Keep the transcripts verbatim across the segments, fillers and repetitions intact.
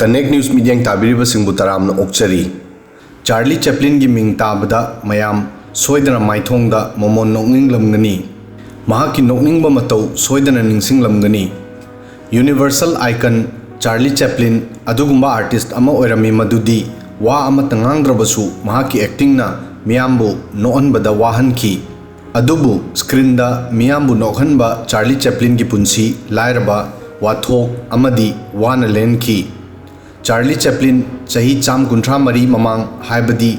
Connect News ꯃꯤꯠꯌꯦꯡ ꯇꯥꯕꯤꯔꯤꯕꯁꯤꯡꯕꯨ ꯇꯔꯥꯝꯅ ꯑꯣꯛꯆꯔꯤ꯫ Charlie ꯆꯦꯄ꯭ꯂꯤꯟꯒꯤ ꯃꯤꯡ ꯇꯥꯕꯗ ꯃꯌꯥꯝ ꯁꯣꯏꯗꯅ ꯃꯥꯏꯊꯣꯡꯗ ꯃꯣꯃꯣꯟ ꯅꯣꯛꯅꯤꯡꯂꯝꯒꯅꯤ꯫ ꯃꯍꯥꯛꯀꯤ ꯅꯣꯛꯅꯤꯡꯕ ꯃꯇꯧ ꯁꯣꯏꯗꯅ ꯅꯤꯡꯁꯤꯡꯂꯝꯒꯅꯤ꯫ ꯌꯨꯅꯤꯚꯔꯁꯦꯜ ꯑꯥꯏꯀꯟ ꯆꯥꯔꯂꯤ ꯆꯦꯄ꯭ꯂꯤꯟ ꯑꯗꯨꯒꯨꯝꯕ ꯑꯥꯔꯇꯤꯁ꯭ꯠ ꯑꯃ ꯑꯣꯏꯔꯝꯃꯤ ꯃꯗꯨꯗꯤ ꯋꯥ ꯑꯃꯠꯇ ꯉꯥꯡꯗ꯭ꯔꯕꯁꯨ ꯃꯍꯥꯛꯀꯤ ꯑꯦꯛꯇꯤꯡꯅ ꯃꯤꯌꯥꯝꯕꯨ ꯅꯣꯛꯍꯟꯕꯗ ꯋꯥꯍꯟꯈꯤ꯫ ꯑꯗꯨꯕꯨ ꯁ꯭ꯀ꯭ꯔꯤꯟꯗ ꯃꯤꯌꯥꯝꯕꯨ ꯅꯣꯛꯍꯟꯕ ꯆꯥꯔꯂꯤ ꯆꯦꯄ꯭ꯂꯤꯟꯒꯤ ꯄꯨꯟꯁꯤ ꯂꯥꯏꯔꯕ, ꯋꯥꯊꯣꯛ ꯑꯃꯗꯤ ꯋꯥꯅ ꯂꯦꯟꯈꯤ꯫ ꯆꯥꯔꯂꯤ ꯆꯦꯄ꯭ꯂꯤꯟ ꯆꯍꯤ ꯆꯥꯝ ꯀꯨꯟꯊ꯭ꯔꯥ ꯃꯔꯤ ꯃꯃꯥꯡ, ꯍꯥꯏꯕꯗꯤ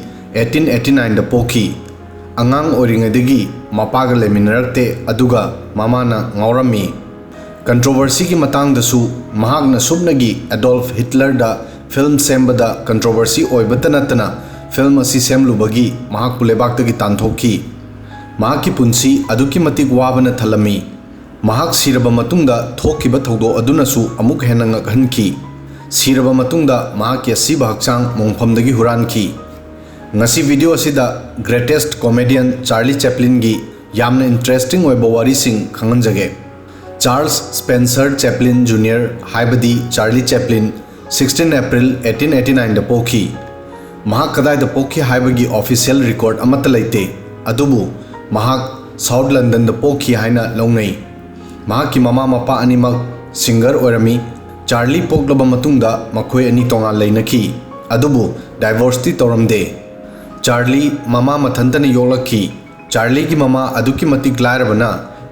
eighteen eighty nineꯗ ꯄꯣꯛꯈꯤ꯫ ꯑꯉꯥꯡ ꯑꯣꯏꯔꯤꯉꯩꯗꯒꯤ ꯃꯄꯥꯒ ꯂꯩꯃꯤꯟꯅꯔꯛꯇꯦ, ꯑꯗꯨꯒ ꯃꯃꯥꯅ ꯉꯥꯎꯔꯝꯃꯤ꯫ ꯀꯟꯇ꯭ꯔꯣꯚꯔꯁꯤꯒꯤ ꯃꯇꯥꯡꯗꯁꯨ ꯃꯍꯥꯛꯅ ꯁꯨꯞꯅꯒꯤ ꯑꯦꯗꯣꯜꯐ ꯍꯤꯠꯂꯔꯗ ꯐꯤꯜꯝ ꯁꯦꯝꯕꯗ ꯀꯟꯇ꯭ꯔꯣꯚꯔꯁꯤ ꯑꯣꯏꯕꯇ ꯅꯠꯇꯅ ꯐꯤꯜꯝ ꯑꯁꯤ ꯁꯦꯝꯂꯨꯕꯒꯤ ꯃꯍꯥꯛꯄꯨ ꯂꯩꯕꯥꯛꯇꯒꯤ ꯇꯥꯟꯊꯣꯛꯈꯤ꯫ ꯃꯍꯥꯛꯀꯤ ꯄꯨꯟꯁꯤ ꯑꯗꯨꯛꯀꯤ ꯃꯇꯤꯛ ꯋꯥꯕꯅ ꯊꯜꯂꯝꯃꯤ꯫ ꯃꯍꯥꯛ ꯁꯤꯔꯕ ꯃꯇꯨꯡꯗ ꯊꯣꯛꯈꯤꯕ ꯊꯧꯗꯣꯛ ꯑꯗꯨꯅꯁꯨ ꯑꯃꯨꯛ ꯍꯦꯟꯅ ꯉꯛꯍꯟꯈꯤ꯫ ꯁꯤꯔꯕ ꯃꯇꯨꯡꯗ ꯃꯍꯥꯛꯀꯤ ꯑꯁꯤꯕ ꯍꯛꯆꯥꯡ ꯃꯣꯡꯐꯝꯗꯒꯤ ꯍꯨꯔꯥꯟꯈꯤ꯫ ꯉꯁꯤ ꯚꯤꯗꯤꯑꯣ ꯑꯁꯤꯗ greatest comedian ꯆꯥꯔꯂꯤ ꯆꯦꯄ꯭ꯂꯤꯟꯒꯤ ꯌꯥꯝꯅ ꯏꯟꯇꯔꯦꯁꯇꯤꯡ ꯑꯣꯏꯕ ꯋꯥꯔꯤꯁꯤꯡ ꯈꯪꯍꯟꯖꯒꯦ꯫ ꯆꯥꯔꯜꯁ ꯁ꯭ꯄꯦꯟꯁꯔ ꯆꯦꯄ꯭ꯂꯤꯟ ꯖꯨꯅꯤꯌꯔ, ꯍꯥꯏꯕꯗꯤ Charlie Chaplin, sixteen April eighteen eighty nineꯗ ꯄꯣꯛꯈꯤ꯫ ꯃꯍꯥꯛ ꯀꯗꯥꯏꯗ ꯄꯣꯛꯈꯤ ꯍꯥꯏꯕꯒꯤ ꯑꯣꯐꯤꯁꯤꯌꯦꯜ ꯔꯦꯀꯣꯔꯗ ꯑꯃꯠꯇ ꯂꯩꯇꯦ, ꯑꯗꯨꯕꯨ ꯃꯍꯥꯛ ꯁꯥꯎꯠ ꯂꯟꯗꯟꯗ ꯄꯣꯛꯈꯤ ꯍꯥꯏꯅ ꯂꯧꯅꯩ꯫ ꯃꯍꯥꯛꯀꯤ ꯃꯃꯥ ꯃꯄꯥ ꯑꯅꯤꯃꯛ ꯁꯤꯡꯒꯔ ꯑꯣꯏꯔꯝꯃꯤ꯫ ꯆꯥꯔꯂꯤ ꯄꯣꯛꯂꯕ ꯃꯇꯨꯡꯗ ꯃꯈꯣꯏ ꯑꯅꯤ ꯇꯣꯉꯥꯟ ꯂꯩꯅꯈꯤ, ꯑꯗꯨꯕꯨ ꯗꯥꯏꯚꯣꯔꯁꯇꯤ ꯇꯧꯔꯝꯗꯦ꯫ ꯆꯥꯔꯂꯤ ꯃꯃꯥ ꯃꯊꯟꯇꯅ ꯌꯣꯛꯂꯛꯈꯤ꯫ ꯆꯥꯔꯂꯤꯒꯤ ꯃꯃꯥ ꯑꯗꯨꯛꯀꯤ ꯃꯇꯤꯛ ꯂꯥꯏꯔꯕꯅ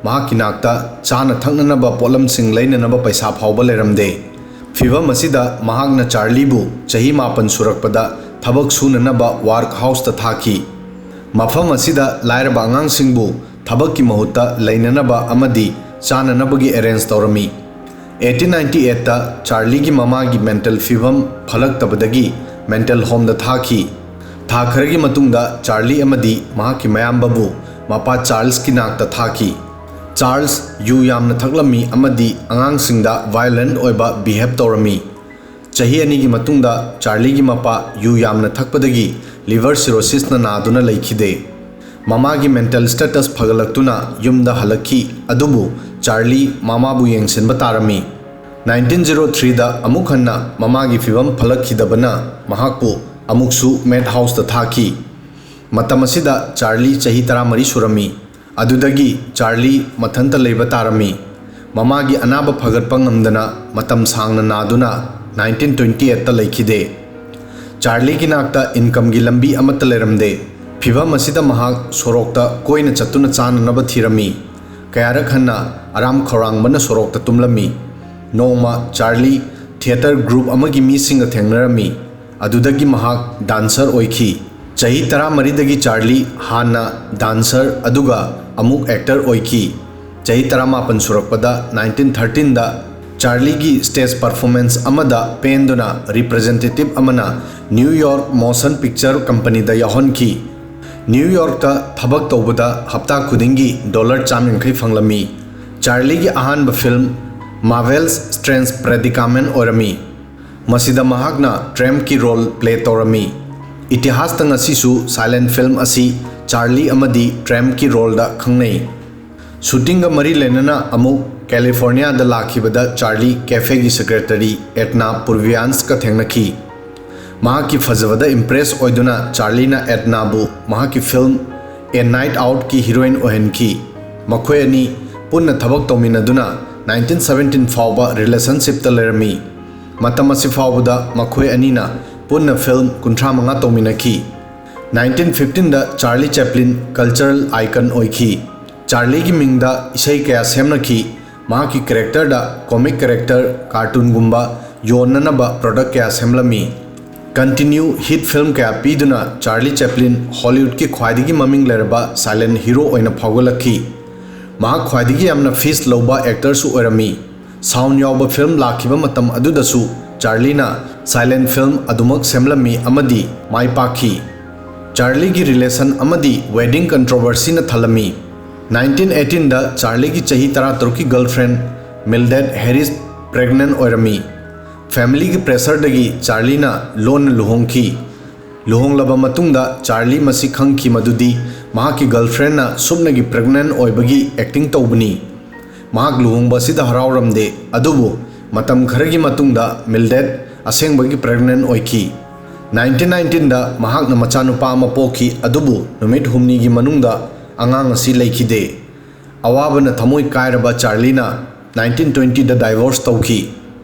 ꯃꯍꯥꯛꯀꯤ ꯅꯥꯛꯇ ꯆꯥꯅ ꯊꯛꯅꯅꯕ ꯄꯣꯠꯂꯝꯁꯤꯡ ꯂꯩꯅꯅꯕ ꯄꯩꯁꯥ ꯐꯥꯎꯕ ꯂꯩꯔꯝꯗꯦ꯫ ꯐꯤꯚꯝ ꯑꯁꯤꯗ ꯃꯍꯥꯛꯅ ꯆꯥꯔꯂꯤꯕꯨ ꯆꯍꯤ ꯃꯥꯄꯟ ꯁꯨꯔꯛꯄꯗ ꯊꯕꯛ ꯁꯨꯅꯅꯕ ꯋꯥꯔꯛ ꯍꯥꯎꯁꯇ ꯊꯥꯈꯤ꯫ ꯃꯐꯝ ꯑꯁꯤꯗ ꯂꯥꯏꯔꯕ ꯑꯉꯥꯡꯁꯤꯡꯕꯨ ꯊꯕꯛꯀꯤ ꯃꯍꯨꯠꯇ ꯂꯩꯅꯅꯕ ꯑꯃꯗꯤ ꯆꯥꯅꯅꯕꯒꯤ ꯑꯦꯔꯦꯟꯖ ꯇꯧꯔꯝꯃꯤ꯫ Eighteen ninety eightꯇ ꯆꯥꯔꯂꯤꯒꯤ ꯃꯃꯥꯒꯤ ꯃꯦꯟꯇꯦꯜ ꯐꯤꯚꯝ ꯐꯂꯛꯇꯕꯗꯒꯤ ꯃꯦꯟꯇꯦꯜ ꯍꯣꯝꯗ ꯊꯥꯈꯤ꯫ ꯊꯥ ꯈꯔꯒꯤ ꯃꯇꯨꯡꯗ ꯆꯥꯔꯂꯤ ꯑꯃꯗꯤ ꯃꯍꯥꯛꯀꯤ ꯃꯌꯥꯝꯕꯕꯨ ꯃꯄꯥ ꯆꯥꯔꯜꯁꯀꯤ ꯅꯥꯛꯇ ꯊꯥꯈꯤ꯫ ꯆꯥꯔꯜꯁ ꯌꯨ ꯌꯥꯝꯅ ꯊꯛꯂꯝꯃꯤ ꯑꯃꯗꯤ ꯑꯉꯥꯡꯁꯤꯡꯗ ꯚꯥꯏꯑꯣꯂꯦꯟꯠ ꯑꯣꯏꯕ ꯕꯤꯍꯦꯕ ꯇꯧꯔꯝꯃꯤ꯫ ꯆꯍꯤ ꯑꯅꯤꯒꯤ ꯃꯇꯨꯡꯗ ꯆꯥꯔꯂꯤꯒꯤ ꯃꯄꯥ ꯌꯨ ꯌꯥꯝꯅ ꯊꯛꯄꯗꯒꯤ ꯂꯤꯚꯔ ꯁꯤꯔꯣꯁꯤꯁꯅ ꯅꯥꯗꯨꯅ ꯂꯩꯈꯤꯗꯦ꯫ ꯃꯃꯥꯒꯤ ꯃꯦꯟꯇꯦꯜ ꯁ꯭ꯇꯦꯇꯁ ꯐꯒꯠꯂꯛꯇꯨꯅ ꯌꯨꯝꯗ ꯍꯜꯂꯛꯈꯤ, ꯑꯗꯨꯕꯨ ꯆꯥꯔꯂꯤ ꯃꯃꯥꯕꯨ ꯌꯦꯡꯁꯤꯟꯕ ꯇꯥꯔꯝꯃꯤ꯫ ꯅꯥꯏꯟꯇꯤꯟ ꯖꯤꯔꯣ ꯊ꯭ꯔꯤꯗ ꯑꯃꯨꯛ ꯍꯟꯅ ꯃꯃꯥꯒꯤ ꯐꯤꯚꯝ ꯐꯠꯂꯛꯈꯤꯗꯕꯅ ꯃꯍꯥꯛꯄꯨ ꯑꯃꯨꯛꯁꯨ ꯃꯦꯠ ꯍꯥꯎꯁꯇ ꯊꯥꯈꯤ꯫ ꯃꯇꯝ ꯑꯁꯤꯗ ꯆꯥꯔꯂꯤ ꯆꯍꯤ ꯇꯔꯥꯃꯔꯤ ꯁꯨꯔꯝꯃꯤ꯫ ꯑꯗꯨꯗꯒꯤ ꯆꯥꯔꯂꯤ ꯃꯊꯟꯇ ꯂꯩꯕ ꯇꯥꯔꯝꯃꯤ꯫ ꯃꯃꯥꯒꯤ ꯑꯅꯥꯕ ꯐꯒꯠꯄ ꯉꯝꯗꯅ ꯃꯇꯝ ꯁꯥꯡꯅ ꯅꯥꯗꯨꯅ ꯅꯥꯏꯟꯇꯤꯟ ꯇ꯭ꯋꯦꯟꯇꯤ ꯑꯩꯠꯇ ꯂꯩꯈꯤꯗꯦ꯫ ꯆꯥꯔꯂꯤꯒꯤ ꯅꯥꯛꯇ ꯏꯟꯀꯝꯒꯤ ꯂꯝꯕꯤ ꯑꯃꯠꯇ ꯂꯩꯔꯝꯗꯦ꯫ ꯐꯤꯚꯝ ꯑꯁꯤꯗ ꯃꯍꯥꯛ ꯁꯣꯔꯣꯛꯇ ꯀꯣꯏꯅ ꯆꯠꯇꯨꯅ ꯆꯥꯅꯅꯕ ꯊꯤꯔꯝꯃꯤ꯫ ꯀꯌꯥꯔꯛ ꯍꯟꯅ ꯑꯔꯥꯝ ꯈꯧꯔꯥꯡꯕꯅ ꯁꯣꯔꯣꯛꯇ ꯇꯨꯝꯂꯝꯃꯤ꯫ ꯅꯣꯡꯃ ꯆꯥꯔꯂꯤ ꯊꯤꯌꯦꯇꯔ ꯒ꯭ꯔꯨꯞ ꯑꯃꯒꯤ ꯃꯤꯁꯤꯡꯒ ꯊꯦꯡꯅꯔꯝꯃꯤ꯫ ꯑꯗꯨꯗꯒꯤ ꯃꯍꯥꯛ ꯗꯥꯟꯁꯔ ꯑꯣꯏꯈꯤ꯫ ꯆꯍꯤ ꯇꯔꯥꯃꯔꯤꯗꯒꯤ ꯆꯥꯔꯂꯤ ꯍꯥꯟꯅ ꯗꯥꯟꯁꯔ ꯑꯗꯨꯒ ꯑꯃꯨꯛ ꯑꯦꯛꯇꯔ ꯑꯣꯏꯈꯤ꯫ ꯆꯍꯤ ꯇꯔꯥꯃꯥꯄꯟ ꯁꯨꯔꯛꯄꯗ ꯅꯥꯏꯟꯇꯤꯟ ꯊꯥꯔꯇꯤꯟꯗ ꯆꯥꯔꯂꯤꯒꯤ ꯁ꯭ꯇꯦꯖ ꯄꯔꯐꯣꯔꯃꯦꯟꯁ ꯑꯃꯗ ꯄꯦꯟꯗꯨꯅ ꯔꯤꯄ꯭ꯔꯖꯦꯟꯇꯦꯇꯤꯚ ꯑꯃꯅ ꯅ꯭ꯌꯨ ꯌꯣꯔꯛ ꯃꯣꯁꯟ ꯄꯤꯛꯆꯔ ꯀꯝꯄꯅꯤꯗ ꯌꯥꯎꯍꯟꯈꯤ꯫ ꯅ꯭ꯌꯨ ꯌꯣꯔꯛꯇ ꯊꯕꯛ ꯇꯧꯕꯗ ꯍꯞꯇꯥ ꯈꯨꯗꯤꯡꯒꯤ ꯗꯣꯂꯔ ꯆꯥꯝ ꯌꯥꯡꯈꯩ ꯐꯪꯂꯝꯃꯤ꯫ ꯆꯥꯔꯂꯤꯒꯤ ꯑꯍꯥꯟꯕ ꯐꯤꯜꯝ ꯃꯥꯔꯚꯦꯜꯁ ꯁ꯭ꯇ꯭ꯔꯦꯟꯖ ꯄ꯭ꯔꯦꯗꯤꯀꯥꯃꯦꯟ ꯑꯣꯏꯔꯝꯃꯤ꯫ ꯃꯁꯤꯗ ꯃꯍꯥꯛꯅ ꯇ꯭ꯔꯦꯝꯞꯀꯤ ꯔꯣꯜ ꯄ꯭ꯂꯦ ꯇꯧꯔꯝꯃꯤ꯫ ꯏꯇꯤꯍꯥꯁꯇ ꯉꯁꯤꯁꯨ ꯁꯥꯏꯂꯦꯟꯠ ꯐꯤꯜꯝ ꯑꯁꯤ ꯆꯥꯔꯂꯤ ꯑꯃꯗꯤ ꯇ꯭ꯔꯦꯝꯞꯀꯤ ꯔꯣꯜꯗ ꯈꯪꯅꯩ꯫ ꯁꯨꯇꯤꯡꯒ ꯃꯔꯤ ꯂꯩꯅꯅ ꯑꯃꯨꯛ ꯀꯦꯂꯤꯐꯣꯔꯅꯤꯌꯥꯗ ꯂꯥꯛꯈꯤꯕꯗ ꯆꯥꯔꯂꯤ ꯀꯦꯐꯦꯒꯤ ꯁꯦꯀ꯭ꯔꯦꯇꯔꯤ ꯑꯦꯗꯅꯥ ꯄꯨꯔꯚꯤꯌꯥꯟꯁꯀ ꯊꯦꯡꯅꯈꯤ꯫ ꯃꯍꯥꯛꯀꯤ ꯐꯖꯕꯗ ꯏꯝꯄ꯭ꯔꯦꯁ ꯑꯣꯏꯗꯨꯅ ꯆꯥꯔꯂꯤꯅ ꯑꯦꯗꯅꯥꯕꯨ ꯃꯍꯥꯛꯀꯤ ꯐꯤꯜꯝ ꯑꯦ ꯅꯥꯏꯠ ꯑꯥꯎꯠꯀꯤ ꯍꯤꯔꯣꯏꯟ ꯑꯣꯏꯍꯟꯈꯤ꯫ ꯃꯈꯣꯏ ꯑꯅꯤ ꯄꯨꯟꯅ ꯊꯕꯛ ꯇꯧꯃꯤꯟꯅꯗꯨꯅ ꯅꯥꯏꯟꯇꯤꯟ ꯁꯕꯦꯟꯇꯤꯟ ꯐꯥꯎꯕ ꯔꯤꯂꯦꯁꯟꯁꯤꯞꯇ ꯂꯩꯔꯝꯃꯤ꯫ ꯃꯇꯝ ꯑꯁꯤ ꯐꯥꯎꯕꯗ ꯃꯈꯣꯏ ꯑꯅꯤꯅ ꯄꯨꯟꯅ ꯐꯤꯜꯝ ꯀꯨꯟꯊ꯭ꯔꯥ ꯃꯉꯥ ꯇꯧꯃꯤꯟꯅꯈꯤ꯫ ꯅꯥꯏꯟꯇꯤꯟ ꯐꯤꯐꯇꯤꯟꯗ ꯆꯥꯔꯂꯤ ꯆꯦꯄ꯭ꯂꯤꯟ ꯀꯜꯆꯔꯦꯜ ꯑꯥꯏꯀꯟ ꯑꯣꯏꯈꯤ꯫ ꯆꯥꯔꯂꯤꯒꯤ ꯃꯤꯡꯗ ꯏꯁꯩ ꯀꯌꯥ ꯁꯦꯝꯅꯈꯤ꯫ ꯃꯍꯥꯛꯀꯤ ꯀꯦꯔꯦꯛꯇꯔꯗ ꯀꯣꯃꯤꯛ ꯀꯦꯔꯦꯛꯇꯔ, ꯀꯥꯔꯇꯨꯟꯒꯨꯝꯕ ꯌꯣꯟꯅꯅꯕ ꯄ꯭ꯔꯣꯗꯛ ꯀꯌꯥ ꯁꯦꯝꯂꯝꯃꯤ꯫ ꯀꯟꯇꯤꯅ꯭ꯌꯨ ꯍꯤꯠ ꯐꯤꯜꯝ ꯀꯌꯥ ꯄꯤꯗꯨꯅ ꯆꯥꯔꯂꯤ ꯆꯦꯄ꯭ꯂꯤꯟ ꯍꯣꯂꯤꯋꯨꯗꯀꯤ ꯈ꯭ꯋꯥꯏꯗꯒꯤ ꯃꯃꯤꯡ ꯂꯩꯔꯕ ꯁꯥꯏꯂꯦꯟꯠ ꯍꯤꯔꯣ ꯑꯣꯏꯅ ꯐꯥꯎꯒꯠꯂꯛꯈꯤ꯫ ꯃꯍꯥꯛ ꯈ꯭ꯋꯥꯏꯗꯒꯤ ꯌꯥꯝꯅ ꯐꯤꯁ ꯂꯧꯕ ꯑꯦꯛꯇꯔꯁꯨ ꯑꯣꯏꯔꯝꯃꯤ꯫ ꯁꯥꯎꯟ ꯌꯥꯎꯕ ꯐꯤꯜꯝ ꯂꯥꯛꯈꯤꯕ ꯃꯇꯝ ꯑꯗꯨꯗꯁꯨ ꯆꯥꯔꯂꯤꯅ ꯁꯥꯏꯂꯦꯟꯠ ꯐꯤꯜꯝ ꯑꯗꯨꯃꯛ ꯁꯦꯝꯂꯝꯃꯤ ꯑꯃꯗꯤ ꯃꯥꯏ ꯄꯥꯛꯈꯤ꯫ ꯆꯥꯔꯂꯤꯒꯤ ꯔꯤꯂꯦꯁꯟ ꯑꯃꯗꯤ ꯋꯦꯗꯤꯡ ꯀꯟꯇ꯭ꯔꯣꯚꯔꯁꯤꯅ ꯊꯜꯂꯝꯃꯤ꯫ ꯅꯥꯏꯟꯇꯤꯟ ꯑꯩꯠꯇꯤꯟꯗ ꯆꯥꯔꯂꯤꯒꯤ ꯆꯍꯤ ꯇꯔꯥꯇꯔꯨꯛꯀꯤ ꯒꯔꯜꯐ꯭ꯔꯦꯟ ꯃꯤꯜꯗꯦꯠ ꯍꯦꯔꯤꯁ ꯄ꯭ꯔꯦꯒꯅꯦꯟ ꯑꯣꯏꯔꯝꯃꯤ꯫ ꯐꯦꯃꯤꯂꯤꯒꯤ ꯄ꯭ꯔꯦꯁꯔꯗꯒꯤ ꯆꯥꯔꯂꯤꯅ ꯂꯣꯟꯅ ꯂꯨꯍꯣꯡꯈꯤ꯫ ꯂꯨꯍꯣꯡꯂꯕ ꯃꯇꯨꯡꯗ ꯆꯥꯔꯂꯤ ꯃꯁꯤ ꯈꯪꯈꯤ ꯃꯗꯨꯗꯤ ꯃꯍꯥꯛꯀꯤ ꯒꯔꯜꯐ꯭ꯔꯦꯟꯅ ꯁꯨꯞꯅꯒꯤ ꯄ꯭ꯔꯦꯒꯅꯦꯟ ꯑꯣꯏꯕꯒꯤ ꯑꯦꯛꯇꯤꯡ ꯇꯧꯕꯅꯤ꯫ ꯃꯍꯥꯛ ꯂꯨꯍꯣꯡꯕ ꯑꯁꯤꯗ ꯍꯔꯥꯎꯔꯝꯗꯦ, ꯑꯗꯨꯕꯨ ꯃꯇꯝ ꯈꯔꯒꯤ ꯃꯇꯨꯡꯗ ꯃꯤꯜꯗꯦꯠ ꯑꯁꯦꯡꯕꯒꯤ ꯄ꯭ꯔꯦꯒꯅꯦꯟ ꯑꯣꯏꯈꯤ꯫ ꯅꯥꯏꯟꯇꯤꯟ ꯅꯥꯏꯟꯇꯤꯟꯗ ꯃꯍꯥꯛꯅ ꯃꯆꯥꯅꯨꯄꯥ ꯑꯃ ꯄꯣꯛꯈꯤ, ꯑꯗꯨꯕꯨ ꯅꯨꯃꯤꯠ ꯍꯨꯝꯅꯤꯒꯤ ꯃꯅꯨꯡꯗ ꯑꯉꯥꯡ ꯑꯁꯤ ꯂꯩꯈꯤꯗꯦ꯫ ꯑꯋꯥꯕꯅ ꯊꯃꯣꯏ ꯀꯥꯏꯔꯕ ꯆꯥꯔꯂꯤꯅ ꯅꯥꯏꯟꯇꯤꯟ ꯇ꯭ꯋꯦꯟꯇꯤꯗ ꯗꯥꯏꯚꯣꯔꯁ ꯇꯧꯈꯤ꯫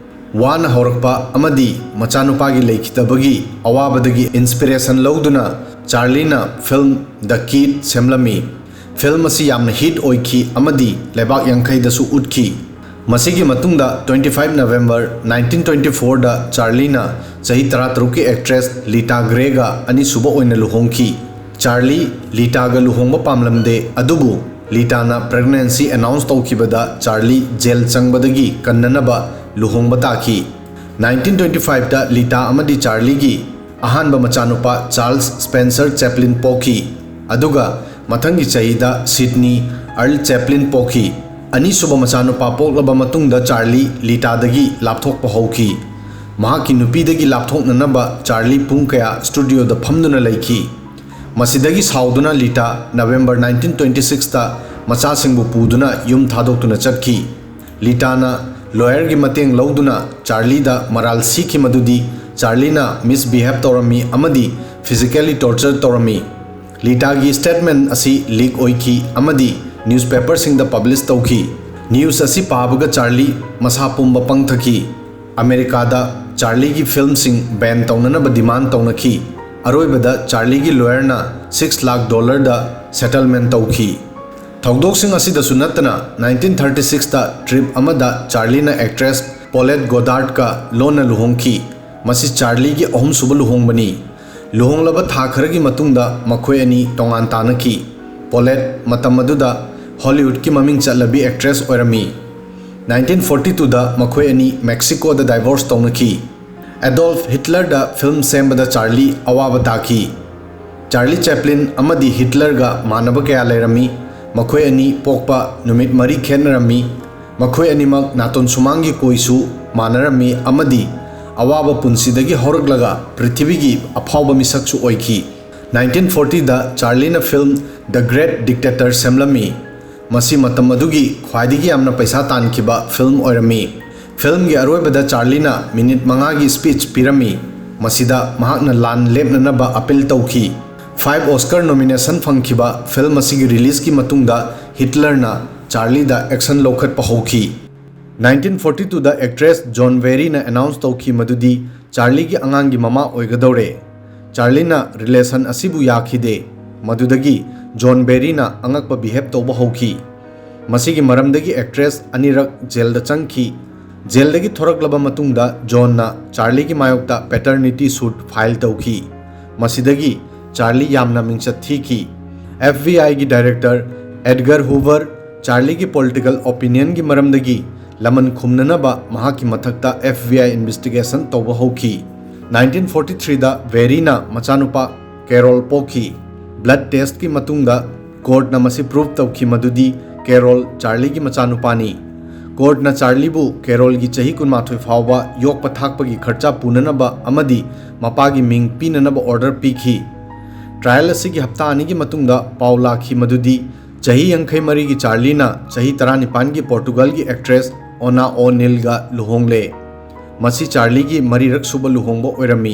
ꯋꯥꯅ ꯍꯧꯔꯛꯄ ꯑꯃꯗꯤ ꯃꯆꯥꯅꯨꯄꯥꯒꯤ ꯂꯩꯈꯤꯗꯕꯒꯤ ꯑꯋꯥꯕꯗꯒꯤ ꯏꯟꯁꯄꯤꯔꯦꯁꯟ ꯂꯧꯗꯨꯅ ꯆꯥꯔꯂꯤꯅ ꯐꯤꯜꯝ ꯗ ꯀꯤꯗ ꯁꯦꯝꯂꯝꯃꯤ꯫ ꯐꯤꯜꯝ ꯑꯁꯤ ꯌꯥꯝꯅ ꯍꯤꯠ ꯑꯣꯏꯈꯤ ꯑꯃꯗꯤ ꯂꯩꯕꯥꯛ ꯌꯥꯡꯈꯩꯗꯁꯨ ꯎꯠꯈꯤ꯫ ꯃꯁꯤꯒꯤ ꯃꯇꯨꯡꯗ twenty five November nineteen twenty fourꯗ ꯆꯥꯔꯂꯤꯅ ꯆꯍꯤ ꯇꯔꯥꯇꯔꯨꯛꯀꯤ ꯑꯦꯛꯇ꯭ꯔꯦꯁ ꯂꯤꯇꯥ ꯒ꯭ꯔꯦꯒ ꯑꯅꯤꯁꯨꯕ ꯑꯣꯏꯅ ꯂꯨꯍꯣꯡꯈꯤ꯫ ꯆꯥꯔꯂꯤ ꯂꯤꯇꯥꯒ ꯂꯨꯍꯣꯡꯕ ꯄꯥꯝꯂꯝꯗꯦ, ꯑꯗꯨꯕꯨ ꯂꯤꯇꯥꯅ ꯄ꯭ꯔꯦꯒꯅꯦꯟꯁꯤ ꯑꯦꯅꯥꯎꯟꯁ ꯇꯧꯈꯤꯕꯗ ꯆꯥꯔꯂꯤ ꯖꯦꯜ ꯆꯪꯕꯗꯒꯤ ꯀꯟꯅꯅꯕ ꯂꯨꯍꯣꯡꯕ ꯇꯥꯈꯤ꯫ ꯅꯥꯏꯟꯇꯤꯟ ꯇ꯭ꯋꯦꯟꯇꯤ ꯐꯥꯏꯚꯇ ꯂꯤꯇꯥ ꯑꯃꯗꯤ ꯆꯥꯔꯂꯤꯒꯤ ꯑꯍꯥꯟꯕ ꯃꯆꯥꯅꯨꯄꯥ ꯆꯥꯔꯜꯁ ꯁ꯭ꯄꯦꯟꯁꯔ ꯆꯦꯄ꯭ꯂꯤꯟ ꯄꯣꯛꯈꯤ, ꯑꯗꯨꯒ ꯃꯊꯪꯒꯤ ꯆꯍꯤꯗ ꯁꯤꯗꯅꯤ ꯑꯔꯜ ꯆꯦꯄ꯭ꯂꯤꯟ ꯄꯣꯛꯈꯤ꯫ ꯑꯅꯤꯁꯨꯕ ꯃꯆꯥꯅꯨꯄꯥ ꯄꯣꯛꯂꯕ ꯃꯇꯨꯡꯗ ꯆꯥꯔꯂꯤ ꯂꯤꯇꯥꯗꯒꯤ ꯂꯥꯞꯊꯣꯛꯄ ꯍꯧꯈꯤ꯫ ꯃꯍꯥꯛꯀꯤ ꯅꯨꯄꯤꯗꯒꯤ ꯂꯥꯞꯊꯣꯛꯅꯅꯕ ꯆꯥꯔꯂꯤ ꯄꯨꯡ ꯀꯌꯥ ꯁ꯭ꯇꯨꯗꯤꯑꯣꯗ ꯐꯝꯗꯨꯅ ꯂꯩꯈꯤ꯫ ꯃꯁꯤꯗꯒꯤ ꯁꯥꯎꯗꯨꯅ ꯂꯤꯇꯥ ꯅꯕꯦꯝꯕꯔ ꯅꯥꯏꯟꯇꯤꯟ ꯇ꯭ꯋꯦꯟꯇꯤ ꯁꯤꯛꯁꯇ ꯃꯆꯥꯁꯤꯡꯕꯨ ꯄꯨꯗꯨꯅ ꯌꯨꯝ ꯊꯥꯗꯣꯛꯇꯨꯅ ꯆꯠꯈꯤ꯫ ꯂꯤꯇꯥꯅ ꯂꯣꯌꯔꯒꯤ ꯃꯇꯦꯡ ꯂꯧꯗꯨꯅ ꯆꯥꯔꯂꯤꯗ ꯃꯔꯥꯜ ꯁꯤꯈꯤ ꯃꯗꯨꯗꯤ ꯆꯥꯔꯂꯤꯅ ꯃꯤꯁꯕꯤꯍꯦꯕ ꯇꯧꯔꯝꯃꯤ ꯑꯃꯗꯤ ꯐꯤꯖꯤꯀꯦꯜꯂꯤ ꯇꯣꯔꯆꯔ ꯇꯧꯔꯝꯃꯤ꯫ ꯂꯤꯇꯥꯒꯤ ꯁ꯭ꯇꯦꯠꯃꯦꯟ ꯑꯁꯤ ꯂꯤꯛ ꯑꯣꯏꯈꯤ ꯑꯃꯗꯤ ꯅ꯭ꯌꯨꯁꯄꯦꯄꯔꯁꯤꯡꯗ ꯄꯕ꯭ꯂꯤꯁ ꯇꯧꯈꯤ꯫ ꯅ꯭ꯌꯨꯁ ꯑꯁꯤ ꯄꯥꯕꯒ ꯆꯥꯔꯂꯤ ꯃꯁꯥ ꯄꯨꯝꯕ ꯄꯪꯊꯈꯤ꯫ ꯑꯃꯦꯔꯤꯀꯥꯗ ꯆꯥꯔꯂꯤꯒꯤ ꯐꯤꯜꯝꯁꯤꯡ ꯕꯦꯟ ꯇꯧꯅꯅꯕ ꯗꯤꯃꯥꯟ ꯇꯧꯅꯈꯤ꯫ ꯑꯔꯣꯏꯕꯗ ꯆꯥꯔꯂꯤꯒꯤ ꯂꯣꯌꯔꯅ ꯁꯤꯛꯁ ꯂꯥꯈ ꯗꯣꯂꯔꯗ ꯁꯦꯇꯜꯃꯦꯟ ꯇꯧꯈꯤ꯫ ꯊꯧꯗꯣꯛꯁꯤꯡ ꯑꯁꯤꯗꯁꯨ ꯅꯠꯇꯅ ꯅꯥꯏꯟꯇꯤꯟ ꯊꯥꯔꯇꯤ ꯁꯤꯛꯁꯇ ꯇ꯭ꯔꯤꯞ ꯑꯃꯗ ꯆꯥꯔꯂꯤꯅ ꯑꯦꯛꯇ꯭ꯔꯦꯁ ꯄꯣꯂꯦꯠ ꯒꯣꯗꯥꯔꯗꯀ ꯂꯣꯟꯅ ꯂꯨꯍꯣꯡꯈꯤ꯫ ꯃꯁꯤ ꯆꯥꯔꯂꯤꯒꯤ ꯑꯍꯨꯝꯁꯨꯕ ꯂꯨꯍꯣꯡꯕꯅꯤ꯫ ꯂꯨꯍꯣꯡꯂꯕ ꯊꯥ ꯈꯔꯒꯤ ꯃꯇꯨꯡꯗ ꯃꯈꯣꯏ ꯑꯅꯤ ꯇꯣꯉꯥꯟ ꯇꯥꯅꯈꯤ꯫ ꯄꯣꯂꯦꯠ ꯃꯇꯝ ꯑꯗꯨꯗ ꯍꯣꯂꯤꯋꯨꯗꯀꯤ ꯃꯃꯤꯡ ꯆꯠꯂꯕꯤ ꯑꯦꯛꯇ꯭ꯔꯦꯁ ꯑꯣꯏꯔꯝꯃꯤ꯫ ꯅꯥꯏꯟꯇꯤꯟ ꯐꯣꯔꯇꯤ ꯇꯨꯗ ꯃꯈꯣꯏ ꯑꯅꯤ ꯃꯦꯛꯁꯤꯀꯣꯗ ꯗꯥꯏꯚꯣꯔꯁ ꯇꯧꯅꯈꯤ꯫ ꯑꯦꯗꯣꯜꯐ ꯍꯤꯠꯂꯔꯗ ꯐꯤꯜꯝ ꯁꯦꯝꯕꯗ ꯆꯥꯔꯂꯤ ꯑꯋꯥꯕ ꯇꯥꯈꯤ꯫ ꯆꯥꯔꯂꯤ ꯆꯦꯄ꯭ꯂꯤꯟ ꯑꯃꯗꯤ ꯍꯤꯠꯂꯔꯒ ꯃꯥꯟꯅꯕ ꯀꯌꯥ ꯂꯩꯔꯝꯃꯤ꯫ ꯃꯈꯣꯏ ꯑꯅꯤ ꯄꯣꯛꯄ ꯅꯨꯃꯤꯠ ꯃꯔꯤ ꯈꯦꯠꯅꯔꯝꯃꯤ꯫ ꯃꯈꯣꯏ ꯑꯅꯤꯃꯛ ꯅꯥꯇꯣꯟ ꯁꯨꯃꯥꯡꯒꯤ ꯀꯣꯏꯁꯨ ꯃꯥꯟꯅꯔꯝꯃꯤ ꯑꯃꯗꯤ ꯑꯋꯥꯕ ꯄꯨꯟꯁꯤꯗꯒꯤ ꯍꯧꯔꯛꯂꯒ ꯄ꯭ꯔꯤꯊꯤꯕꯤꯒꯤ ꯑꯐꯥꯎꯕ ꯃꯤꯁꯛꯁꯨ ꯑꯣꯏꯈꯤ꯫ ꯅꯥꯏꯟꯇꯤꯟ ꯐꯣꯔꯇꯤꯗ ꯆꯥꯔꯂꯤꯅ ꯐꯤꯜꯝ ꯗ ꯒ꯭ꯔꯦꯠ ꯗꯤꯛꯇꯦꯇꯔ ꯁꯦꯝꯂꯝꯃꯤ꯫ ꯃꯁꯤ ꯃꯇꯝ ꯑꯗꯨꯒꯤ ꯈ꯭ꯋꯥꯏꯗꯒꯤ ꯌꯥꯝꯅ ꯄꯩꯁꯥ ꯇꯥꯟꯈꯤꯕ ꯐꯤꯜꯝ ꯑꯣꯏꯔꯝꯃꯤ꯫ ꯐꯤꯜꯝꯒꯤ ꯑꯔꯣꯏꯕꯗ ꯆꯥꯔꯂꯤꯅ ꯃꯤꯅꯤꯠ ꯃꯉꯥꯒꯤ ꯁ꯭ꯄꯤꯆ ꯄꯤꯔꯝꯃꯤ꯫ ꯃꯁꯤꯗ ꯃꯍꯥꯛꯅ ꯂꯥꯟ ꯂꯦꯞꯅꯅꯕ ꯑꯄꯤꯜ ꯇꯧꯈꯤ꯫ ꯐꯥꯏꯚ ꯑꯣꯁꯀꯔ ꯅꯣꯃꯤꯅꯦꯁꯟ ꯐꯪꯈꯤꯕ ꯐꯤꯜꯝ ꯑꯁꯤꯒꯤ ꯔꯤꯂꯤꯖꯀꯤ ꯃꯇꯨꯡꯗ ꯍꯤꯠꯂꯔꯅ ꯆꯥꯔꯂꯤꯗ ꯑꯦꯛꯁꯟ ꯂꯧꯈꯠꯄ ꯍꯧꯈꯤ꯫ ꯅꯥꯏꯟꯇꯤꯟ ꯐꯣꯔꯇꯤ ꯇꯨꯗ ꯑꯦꯛꯇ꯭ꯔꯦꯁ ꯖꯣꯟ ꯕꯦꯔꯤꯅ ꯑꯦꯅꯥꯎꯟꯁ ꯇꯧꯈꯤ ꯃꯗꯨꯗꯤ ꯆꯥꯔꯂꯤꯒꯤ ꯑꯉꯥꯡꯒꯤ ꯃꯃꯥ ꯑꯣꯏꯒꯗꯧꯔꯦ꯫ ꯆꯥꯔꯂꯤꯅ ꯔꯤꯂꯦꯁꯟ ꯑꯁꯤꯕꯨ ꯌꯥꯈꯤꯗꯦ꯫ ꯃꯗꯨꯗꯒꯤ ꯖꯣꯟ ꯕꯦꯔꯤꯅ ꯑꯉꯛꯄ ꯕꯤꯍꯦꯞ ꯇꯧꯕ ꯍꯧꯈꯤ꯫ ꯃꯁꯤꯒꯤ ꯃꯔꯝꯗꯒꯤ ꯑꯦꯛꯇ꯭ꯔꯦꯁ ꯑꯅꯤꯔꯛ ꯖꯦꯜꯗ ꯆꯪꯈꯤ꯫ ꯖꯦꯜꯗꯒꯤ ꯊꯣꯔꯛꯂꯕ ꯃꯇꯨꯡꯗ ꯖꯣꯟꯅ ꯆꯥꯔꯂꯤꯒꯤ ꯃꯥꯌꯣꯛꯇ ꯄꯦꯇꯔꯅꯤꯇꯤ ꯁꯨꯠ ꯐꯥꯏꯜ ꯇꯧꯈꯤ꯫ ꯃꯁꯤꯗꯒꯤ ꯆꯥꯔꯂꯤ ꯌꯥꯝꯅ ꯃꯤꯡꯆꯠ ꯊꯤꯈꯤ꯫ ꯑꯦꯐ ꯕꯤ ꯑꯥꯏꯒꯤ ꯗꯥꯏꯔꯦꯛꯇꯔ ꯑꯦꯗꯒꯔ ꯍꯨꯕꯔ ꯆꯥꯔꯂꯤꯒꯤ ꯄꯣꯂꯤꯇꯤꯀꯦꯜ ꯑꯣꯄꯤꯅꯤꯌꯟꯒꯤ ꯃꯔꯝꯗꯒꯤ ꯂꯃꯟ ꯈꯨꯝꯅꯅꯕ ꯃꯍꯥꯛꯀꯤ ꯃꯊꯛꯇ ꯑꯦꯐ ꯕꯤ ꯑꯥꯏ ꯏꯟꯚꯦꯁꯇꯤꯒꯦꯁꯟ ꯇꯧꯕ ꯍꯧꯈꯤ꯫ ꯅꯥꯏꯟꯇꯤꯟ ꯐꯣꯔꯇꯤ ꯊ꯭ꯔꯤꯗ ꯕꯦꯔꯤꯅ ꯃꯆꯥꯅꯨꯄꯥ ꯀꯦꯔꯣꯜ ꯄꯣꯛꯈꯤ꯫ ꯕ꯭ꯂꯗ ꯇꯦꯁ꯭ꯠꯀꯤ ꯃꯇꯨꯡꯗ ꯀꯣꯔꯠꯅ ꯃꯁꯤ ꯄ꯭ꯔꯨꯚ ꯇꯧꯈꯤ ꯃꯗꯨꯗꯤ ꯀꯦꯔꯣꯜ ꯆꯥꯔꯂꯤꯒꯤ ꯃꯆꯥꯅꯨꯄꯥꯅꯤ꯫ ꯀꯣꯔꯠꯅ ꯆꯥꯔꯂꯤꯕꯨ ꯀꯦꯔꯣꯜꯒꯤ ꯆꯍꯤ ꯀꯨꯟꯃꯥꯊꯣꯏ ꯐꯥꯎꯕ ꯌꯣꯛꯄ ꯊꯥꯛꯄꯒꯤ ꯈꯔꯆꯥ ꯄꯨꯅꯅꯕ ꯑꯃꯗꯤ ꯃꯄꯥꯒꯤ ꯃꯤꯡ ꯄꯤꯅꯅꯕ ꯑꯣꯔꯗꯔ ꯄꯤꯈꯤ꯫ ꯇ꯭ꯔꯥꯌꯦꯜ ꯑꯁꯤꯒꯤ ꯍꯞꯇꯥ ꯑꯅꯤꯒꯤ ꯃꯇꯨꯡꯗ ꯄꯥꯎ ꯂꯥꯛꯈꯤ ꯃꯗꯨꯗꯤ ꯆꯍꯤ ꯌꯥꯡꯈꯩ ꯃꯔꯤꯒꯤ ꯆꯥꯔꯂꯤꯅ ꯆꯍꯤ ꯇꯔꯥꯅꯤꯄꯥꯟꯒꯤ ꯄꯣꯔꯇꯨꯒꯜꯒꯤ ꯑꯦꯛꯇ꯭ꯔꯦꯁ ꯑꯣꯅꯥ ꯑꯣ ꯅꯤꯜꯒ ꯂꯨꯍꯣꯡꯂꯦ꯫ ꯃꯁꯤ ꯆꯥꯔꯂꯤꯒꯤ ꯃꯔꯤꯔꯛ ꯁꯨꯕ ꯂꯨꯍꯣꯡꯕ ꯑꯣꯏꯔꯝꯃꯤ꯫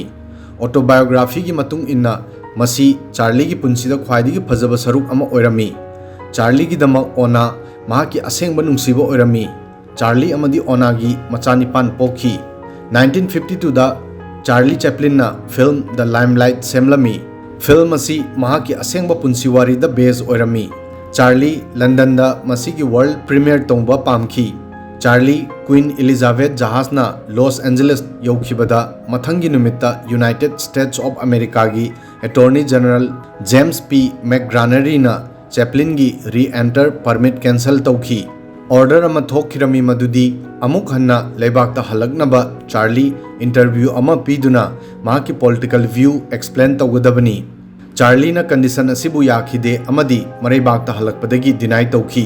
ꯑꯣꯇꯣꯕꯥꯏꯑꯣꯒ꯭ꯔꯥꯐꯤꯒꯤ ꯃꯇꯨꯡ ꯏꯟꯅ, ꯃꯁꯤ ꯆꯥꯔꯂꯤꯒꯤ ꯄꯨꯟꯁꯤꯗ ꯈ꯭ꯋꯥꯏꯗꯒꯤ ꯐꯖꯕ ꯁꯔꯨꯛ ꯑꯃ ꯑꯣꯏꯔꯝꯃꯤ꯫ ꯆꯥꯔꯂꯤꯒꯤꯗꯃꯛ ꯑꯣꯅꯥ ꯃꯍꯥꯛꯀꯤ ꯑꯁꯦꯡꯕ ꯅꯨꯡꯁꯤꯕ ꯑꯣꯏꯔꯝꯃꯤ꯫ ꯆꯥꯔꯂꯤ ꯑꯃꯗꯤ ꯑꯣꯅꯥꯒꯤ ꯃꯆꯥ ꯅꯤꯄꯥꯟ ꯄꯣꯛꯈꯤ꯫ ꯅꯥꯏꯟꯇꯤꯟ ꯐꯤꯐꯇꯤ ꯇꯨꯗ ꯆꯥꯔꯂꯤ ꯆꯦꯄ꯭ꯂꯤꯟꯅ ꯐꯤꯜꯝ ꯗ ꯂꯥꯏꯝꯂꯥꯏꯠ ꯁꯦꯝꯂꯝꯃꯤ꯫ ꯐꯤꯜꯝ ꯑꯁꯤ ꯃꯍꯥꯛꯀꯤ ꯑꯁꯦꯡꯕ ꯄꯨꯟꯁꯤ ꯋꯥꯔꯤꯗ ꯕꯦꯖ ꯑꯣꯏꯔꯝꯃꯤ꯫ ꯆꯥꯔꯂꯤ ꯂꯟꯗꯟꯗ ꯃꯁꯤꯒꯤ ꯋꯥꯔꯜꯗ ꯄ꯭ꯔꯤꯃꯤꯌꯔ ꯇꯧꯕ ꯄꯥꯝꯈꯤ꯫ ꯆꯥꯔꯂꯤ ꯀ꯭ꯋꯤꯟ ꯏꯂꯤꯖꯥꯕꯦꯊ ꯖꯍꯥꯖꯅ ꯂꯣꯁ ꯑꯦꯟꯖꯦꯂꯁ ꯌꯧꯈꯤꯕꯗ ꯃꯊꯪꯒꯤ ꯅꯨꯃꯤꯠꯇ ꯌꯨꯅꯥꯏꯇꯦꯗ ꯁ꯭ꯇꯦꯠꯁ ꯑꯣꯐ ꯑꯃꯦꯔꯤꯀꯥꯒꯤ ꯑꯦꯇꯣꯔꯅꯤ ꯖꯦꯅꯔꯦꯜ ꯖꯦꯝꯁ ꯄꯤ ꯃꯦꯛꯒ꯭ꯔꯥꯅꯔꯤꯅ ꯆꯦꯄ꯭ꯂꯤꯟꯒꯤ ꯔꯤ ꯑꯦꯟꯇꯔ ꯄꯔꯃꯤꯠ ꯀꯦꯟꯁꯦꯜ ꯇꯧꯈꯤ꯫ ꯑꯣꯔꯗꯔ ꯑꯃ ꯊꯣꯛꯈꯤꯔꯝꯃꯤ ꯃꯗꯨꯗꯤ ꯑꯃꯨꯛ ꯍꯟꯅ ꯂꯩꯕꯥꯛꯇ ꯍꯜꯂꯛꯅꯕ ꯆꯥꯔꯂꯤ ꯏꯟꯇꯔꯚ꯭ꯌꯨ ꯑꯃ ꯄꯤꯗꯨꯅ ꯃꯍꯥꯛꯀꯤ ꯄꯣꯂꯤꯇꯤꯀꯦꯜ ꯚ꯭ꯌꯨ ꯑꯦꯛꯁꯄ꯭ꯂꯦꯟ ꯇꯧꯒꯗꯕꯅꯤ꯫ ꯆꯥꯔꯂꯤꯅ ꯀꯟꯗꯤꯁꯟ ꯑꯁꯤꯕꯨ ꯌꯥꯈꯤꯗꯦ ꯑꯃꯗꯤ ꯃꯔꯩꯕꯥꯛꯇ ꯍꯜꯂꯛꯄꯗꯒꯤ ꯗꯤꯅꯥꯏ ꯇꯧꯈꯤ꯫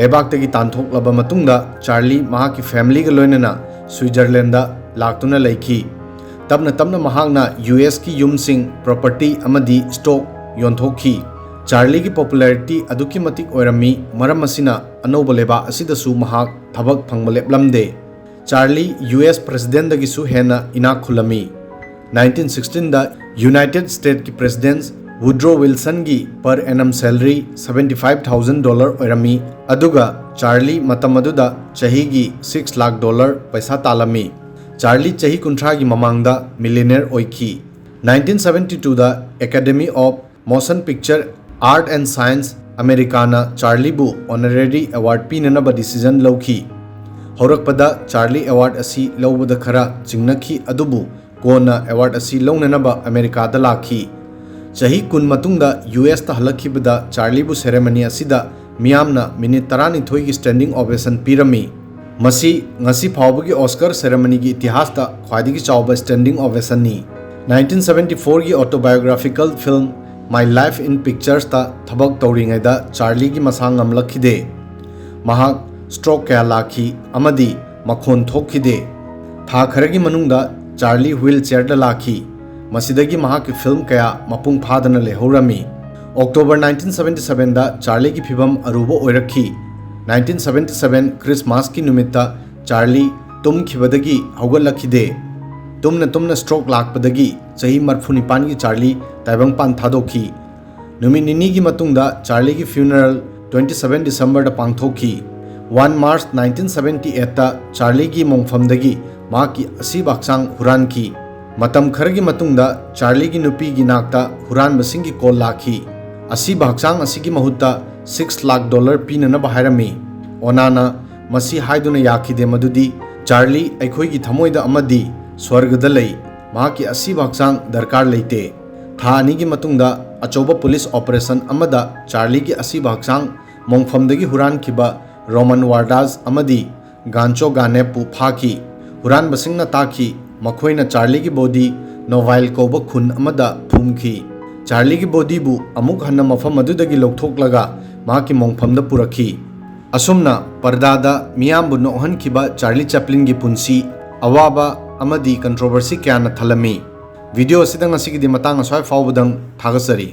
ꯂꯩꯕꯥꯛꯇꯒꯤ ꯇꯥꯟꯊꯣꯛꯂꯕ ꯃꯇꯨꯡꯗ ꯆꯥꯔꯂꯤ ꯃꯍꯥꯛꯀꯤ ꯐꯦꯃꯤꯂꯤꯒ ꯂꯣꯏꯅꯅ ꯁ꯭ꯋꯤꯖꯔꯂꯦꯟꯗ ꯂꯥꯛꯇꯨꯅ ꯂꯩꯈꯤ꯫ ꯇꯞꯅ ꯇꯞꯅ ꯃꯍꯥꯛꯅ ꯌꯨ ꯑꯦꯁꯀꯤ ꯌꯨꯝꯁꯤꯡ, ꯄ꯭ꯔꯣꯄꯔꯇꯤ ꯑꯃꯗꯤ ꯁ꯭ꯇꯣꯛ ꯌꯣꯟꯊꯣꯛꯈꯤ꯫ ꯆꯥꯔꯂꯤꯒꯤ ꯄꯣꯄꯨꯂꯔꯤꯇꯤ ꯑꯗꯨꯛꯀꯤ ꯃꯇꯤꯛ ꯑꯣꯏꯔꯝꯃꯤ, ꯃꯔꯝ ꯑꯁꯤꯅ ꯑꯅꯧꯕ ꯂꯩꯕꯥꯛ ꯑꯁꯤꯗꯁꯨ ꯃꯍꯥꯛ ꯊꯕꯛ ꯐꯪꯕ ꯂꯦꯞꯂꯝꯗꯦ꯫ ꯆꯥꯔꯂꯤ ꯌꯨ ꯑꯦꯁ ꯄ꯭ꯔꯦꯁꯤꯗꯦꯟꯗꯒꯤꯁꯨ ꯍꯦꯟꯅ ꯏꯅꯥꯛ ꯈꯨꯜꯂꯝꯃꯤ꯫ ꯅꯥꯏꯟꯇꯤꯟ ꯁꯤꯛꯁꯇꯤꯟꯗ ꯌꯨꯅꯥꯏꯇꯦꯗ ꯁ꯭ꯇꯦꯠꯀꯤ president ꯋꯨꯗ꯭ꯔꯣ ꯋꯤꯜꯁꯟꯒꯤ per annum salary seventy five thousand dollar ꯑꯣꯏꯔꯝꯃꯤ, ꯑꯗꯨꯒ ꯆꯥꯔꯂꯤ ꯃꯇꯝ ꯑꯗꯨꯗ ꯆꯍꯤꯒꯤ six ꯂꯥꯈ dollar ꯄꯩꯁꯥ ꯇꯥꯜꯂꯝꯃꯤ꯫ ꯆꯥꯔꯂꯤ ꯆꯍꯤ ꯀꯨꯟꯊ꯭ꯔꯥꯒꯤ ꯃꯃꯥꯡꯗ millionaire ꯑꯣꯏꯈꯤ꯫ ꯅꯥꯏꯟꯇꯤꯟ ꯁꯕꯦꯟꯇꯤ ꯇꯨꯗ Academy of Motion Picture Art and Science, ꯑꯃꯦꯔꯤꯀꯥꯅ ꯆꯥꯔꯂꯤꯕꯨ honorary award ꯄꯤꯅꯅꯕ decision ꯂꯧꯈꯤ꯫ ꯍꯧꯔꯛꯄꯗ ꯆꯥꯔꯂꯤ award ꯑꯁꯤ ꯂꯧꯕꯗ ꯈꯔ ꯆꯤꯡꯅꯈꯤ, ꯑꯗꯨꯕꯨ ꯀꯣꯟꯅ award ꯑꯁꯤ ꯂꯧꯅꯅꯕ ꯑꯃꯦꯔꯤꯀꯥꯗ ꯂꯥꯛꯈꯤ꯫ ꯆꯍꯤ ꯀꯨꯟ ꯃꯇꯨꯡꯗ ꯌꯨ ꯑꯦꯁꯇ ꯍꯜꯂꯛꯈꯤꯕꯗ ꯆꯥꯔꯂꯤꯕꯨ ceremony ꯑꯁꯤꯗ ꯃꯤꯌꯥꯝꯅ minute ꯇꯔꯥꯅꯤꯊꯣꯏꯒꯤ standing ovation ꯄꯤꯔꯝꯃꯤ꯫ ꯃꯁꯤ ꯉꯁꯤ ꯐꯥꯎꯕꯒꯤ Oscar ceremonyꯒꯤ ꯏꯇꯤꯍꯥꯁꯇ ꯈ꯭ꯋꯥꯏꯗꯒꯤ ꯆꯥꯎꯕ standing ovationꯅꯤ꯫ ꯅꯥꯏꯟꯇꯤꯟ ꯁꯕꯦꯟꯇꯤ ꯐꯣꯔꯒꯤ autobiographical film My Life in Picturesꯇ ꯊꯕꯛ ꯇꯧꯔꯤꯉꯩꯗ ꯆꯥꯔꯂꯤꯒꯤ ꯃꯁꯥ ꯉꯝꯂꯛꯈꯤꯗꯦ꯫ ꯃꯍꯥꯛ stroke ꯀꯌꯥ ꯂꯥꯛꯈꯤ ꯑꯃꯗꯤ ꯃꯈꯣꯟ ꯊꯣꯛꯈꯤꯗꯦ꯫ ꯊꯥ ꯈꯔꯒꯤ ꯃꯅꯨꯡꯗ ꯆꯥꯔꯂꯤ wheelchairꯗ ꯂꯥꯛꯈꯤ꯫ ꯃꯁꯤꯗꯒꯤ ꯃꯍꯥꯛꯀꯤ film ꯀꯌꯥ ꯃꯄꯨꯡ ꯐꯥꯗꯅ ꯂꯩꯍꯧꯔꯝꯃꯤ꯫ ꯑꯣꯛꯇꯣꯕꯔ ꯅꯥꯏꯟꯇꯤꯟ ꯁꯕꯦꯟꯇꯤ ꯁꯕꯦꯟꯗ ꯆꯥꯔꯂꯤꯒꯤ ꯐꯤꯚꯝ ꯑꯔꯨꯕ ꯑꯣꯏꯔꯛꯈꯤ꯫ ꯅꯥꯏꯟꯇꯤꯟ ꯁꯕꯦꯟꯇꯤ ꯁꯕꯦꯟ Christmasꯀꯤ ꯅꯨꯃꯤꯠꯇ ꯆꯥꯔꯂꯤ ꯇꯨꯝꯈꯤꯕꯗꯒꯤ ꯍꯧꯒꯠꯂꯛꯈꯤꯗꯦ꯫ ꯇꯨꯝꯅ ꯇꯨꯝꯅ stroke ꯂꯥꯛꯄꯗꯒꯤ ꯆꯍꯤ ꯃꯔꯤꯐꯨ ꯅꯤꯄꯥꯟꯒꯤ ꯆꯥꯔꯂꯤ ꯇꯥꯏꯕꯪꯄꯥꯟ ꯊꯥꯗꯣꯛꯈꯤ꯫ ꯅꯨꯃꯤꯠ ꯅꯤꯅꯤꯒꯤ ꯃꯇꯨꯡꯗ ꯆꯥꯔꯂꯤꯒꯤ funeral twenty seven Decemberꯗ ꯄꯥꯡꯊꯣꯛꯈꯤ꯫ One March nineteen seventy eightꯇ ꯆꯥꯔꯂꯤꯒꯤ ꯃꯣꯡꯐꯝꯗꯒꯤ ꯃꯍꯥꯛꯀꯤ ꯑꯁꯤꯕ ꯍꯛꯆꯥꯡ ꯍꯨꯔꯥꯟꯈꯤ꯫ ꯃꯇꯝ ꯈꯔꯒꯤ ꯃꯇꯨꯡꯗ ꯆꯥꯔꯂꯤꯒꯤ ꯅꯨꯄꯤꯒꯤ ꯅꯥꯛꯇ ꯍꯨꯔꯥꯟꯕꯁꯤꯡꯒꯤ call ꯂꯥꯛꯈꯤ꯫ ꯑꯁꯤꯕ ꯍꯛꯆꯥꯡ ꯑꯁꯤꯒꯤ ꯃꯍꯨꯠꯇ six ꯂꯥꯈ dollar ꯄꯤꯅꯅꯕ ꯍꯥꯏꯔꯝꯃꯤ꯫ ꯑꯣꯅꯥꯅ ꯃꯁꯤ ꯍꯥꯏꯗꯨꯅ ꯌꯥꯈꯤꯗꯦ ꯃꯗꯨꯗꯤ ꯆꯥꯔꯂꯤ ꯑꯩꯈꯣꯏꯒꯤ ꯊꯃꯣꯏꯗ ꯑꯃꯗꯤ ꯁ꯭ꯋꯔꯒꯗ ꯂꯩ꯫ ꯃꯍꯥꯛꯀꯤ ꯑꯁꯤꯕ ꯍꯛꯆꯥꯡ ꯗꯔꯀꯥꯔ ꯂꯩꯇꯦ꯫ ꯊꯥ ꯑꯅꯤꯒꯤ ꯃꯇꯨꯡꯗ ꯑꯆꯧꯕ police operation ꯑꯃꯗ ꯆꯥꯔꯂꯤꯒꯤ ꯑꯁꯤꯕ ꯍꯛꯆꯥꯡ ꯃꯣꯡꯐꯝꯗꯒꯤ ꯍꯨꯔꯥꯟꯈꯤꯕ ꯔꯣꯃꯟ ꯋꯥꯔꯗꯥꯁ ꯑꯃꯗꯤ ꯒꯥꯟꯆꯣ ꯒꯥꯅꯦꯞꯄꯨ ꯐꯥꯈꯤ꯫ ꯍꯨꯔꯥꯟꯕꯁꯤꯡꯅ ꯇꯥꯈꯤ, ꯃꯈꯣꯏꯅ ꯆꯥꯔꯂꯤꯒꯤ body ꯅꯣꯚꯥꯏꯜ ꯀꯧꯕ ꯈꯨꯟ ꯑꯃꯗ ꯐꯨꯝꯈꯤ꯫ ꯆꯥꯔꯂꯤꯒꯤ bodyꯕꯨ ꯑꯃꯨꯛ ꯍꯟꯅ ꯃꯐꯝ ꯑꯗꯨꯗꯒꯤ ꯂꯧꯊꯣꯛꯂꯒ ꯃꯍꯥꯛꯀꯤ ꯃꯣꯡꯐꯝꯗ ꯄꯨꯔꯛꯈꯤ꯫ ꯑꯁꯨꯝꯅ ꯄꯔꯗꯥꯗ ꯃꯤꯌꯥꯝꯕꯨ ꯅꯣꯛꯍꯟꯈꯤꯕ ꯆꯥꯔꯂꯤ ꯆꯦꯄ꯭ꯂꯤꯟꯒꯤ ꯄꯨꯟꯁꯤ ꯑꯋꯥꯕ ꯑꯃꯗꯤ controversy ꯀꯌꯥꯅ ꯊꯜꯂꯝꯃꯤ꯫ Video ꯑꯁꯤꯗ ꯉꯁꯤꯒꯤꯗꯤ ꯃꯇꯥꯡ ꯑꯁ꯭ꯋꯥꯏ ꯐꯥꯎꯕꯗꯪ꯫ ꯊꯥꯒꯠꯆꯔꯤ꯫